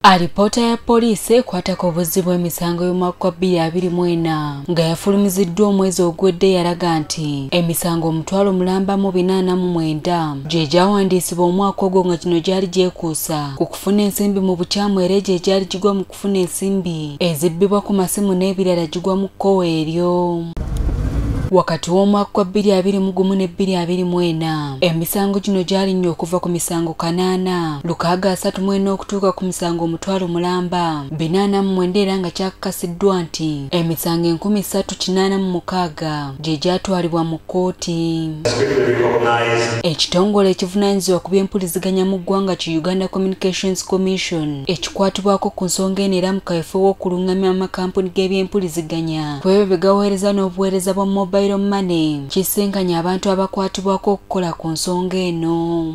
Alipoota ya poliisi ekwata ku buzzi bw'emisango y'omwaka 2024 nga yafulumiziddwa omwezi oguwedde yalaga nti emisango 1,189 gye gyawandiisibwa omwaka ogwo nga kino gyali gyekuusa ku kufuna ensimbi mu bukyamu era gye gyali gigwa mu kufuna ensimbi ezibbibwa ku masimu n'ebirala gigwa mu kkowe eryo. Wakati w'omwaka 2021 ne 2024 emisango gino gyalinnya okuva ku misango 8 634 okutuuka ku misango 1,000,049 era nga kyakakasiddwa nti emisango 3,086 gye gyatwalibwa mu kkooti. Ekitongole ekivunaanyizibwa ku by'empuliziganya mu ggwanga ki Uganda Communications Commission ekikwatibwako ku nsonga eno era mu kaweefube w'okulungamya amakampuni g'ebyempuliziganya ku ebyo bye gaweereza n'obuweereza bwa mobile money kisinganya abantu abakwatibwako okukola ku nsonga eno.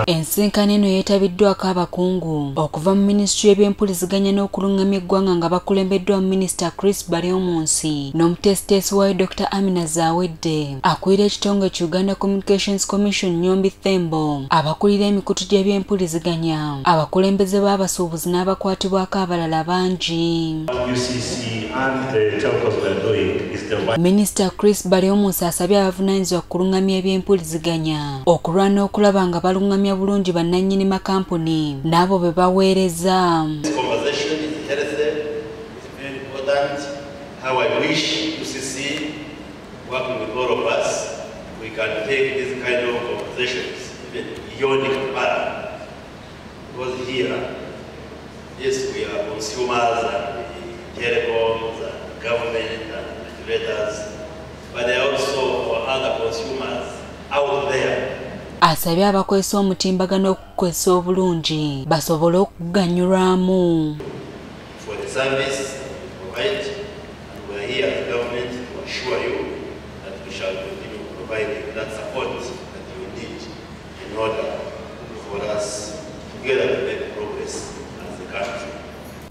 Ensinkano eno yeetabiddwako abakungu okuva mu minisitule y'ebyempuliziganya n'okulungamya eggwanga nga bakulembeddwa Minisita Chris Baryomunsi n'omuteesiteesi waayo Dr. Amina Zawedde, akulira ekitongole ki Uganda Communications Commission Nyombi Thembo, abakulira emikutu gy'ebyempuliziganya, abakulembeze b'abasuubuzi n'abakwatibwako abalala bangi. Minisita Chris Baryomunsi asabye abavunaanyizibwa ku kulungamya ebyempuliziganya okulwana okulaba nga balungamya bulungi bannannyini makampuni n'abo be baweereza. This conversation is healthy, it's very important. How I wish UCC, working with all of us, we can take this kind of conversations even beyond Kampala. Because here, yes, we are consumers and the telecoms and government and regulators, but there are also other consumers out there. Asabye abakozesa omutimbagano okukozesa obulungi basobole okuganyulwamu. For the service we provide, and we are here as government to assure you that we shall continue providing that support that you need in order for us together to make progress as a country.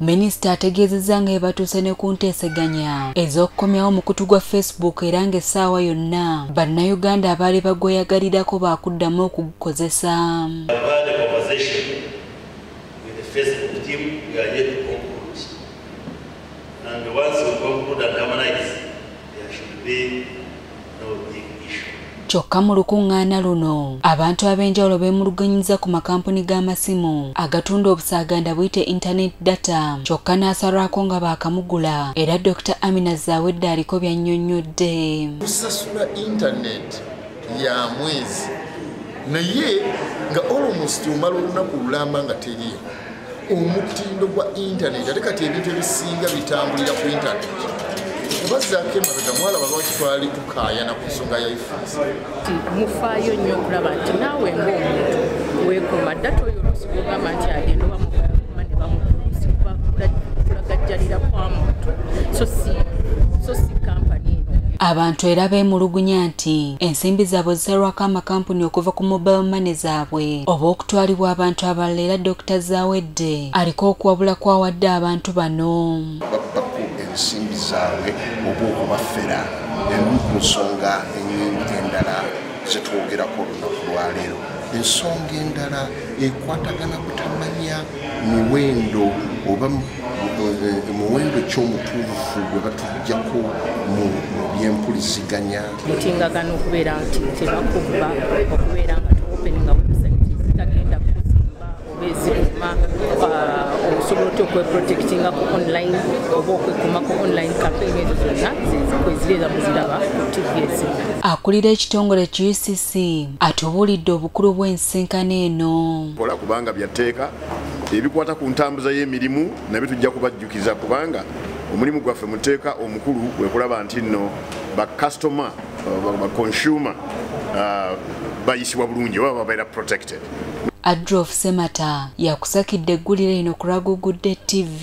Minisita ategeezezza nga batuuse ne ku nteeseganya ez'okukomyawo omukutu gwa Facebook era ng'essaawa yonna bannayuganda abaali bagweyagalirako baakuddamu okugukozesa. Kyokka mu lukuŋŋaana luno abantu ab'enjawulo beemulugunyiza ku makampuni g'amasimu agatunda obusaaganda buyite internet data, kyokka n'asalwako nga baakamugula era Dr. Amina Zawedde aliko byannyonnyodde. Kusasula internet ya mwezi naye nga almost omala olunaku lulamba nga teriyo omutindo gwa internet, ate kati ebintu ebisinga bitambulira ku internet. Bazzaako emabega mwalaba lwaki twali tukaayana ku nsonga ya iFAS. Mufaayo nnyo okulaba nti naawe ng'omuntu weekuuma data oyo oluusi gw'ogamba nti agenda oba mobile money bamukulagajjalira kwa muntu so si kampani eno. Abantu era beemulugunya nti ensimbi zaabwe zisalwako amakampuni okuva ku mobile money zaabwe oba okutwalibwa abantu abalala era Dr. Zawedde aliko okuwabula kwawadde abantu bano. Ensimbi zaabwe oba okubafera emu ku nsonga endala zetwogerako olunaku lwaleero. Ensonga endala ekwatagana kutamanya miwendo oba muwendo ky'omutuufu gwe batujjako mu byempuliziganya. Mutingagana okubeera nti tebakubba, okubeera nga tuopeninga website zitagenda kuzimba oba eziruma, osobola otya okweprotectinga ku online oba okwekuuma ku online campaign ezo zonna kwezireeza muziraba ku TV ezimu. Akulira ekitongole ki UCC atubuulidde obukulu bw'ensinkano eno. Kola kubanga byatteeka ebikwata ku ntambuza y'emirimu nabyo tujja kubajjukiza kubanga omulimu gwaffe mu tteeka omukulu kwe kulaba nti nno ba customer, ba consumer bayisibwa bulungi oba babeera protected. Adolf Semata yakusakidde eggulire lino ku Lwagugudde TV.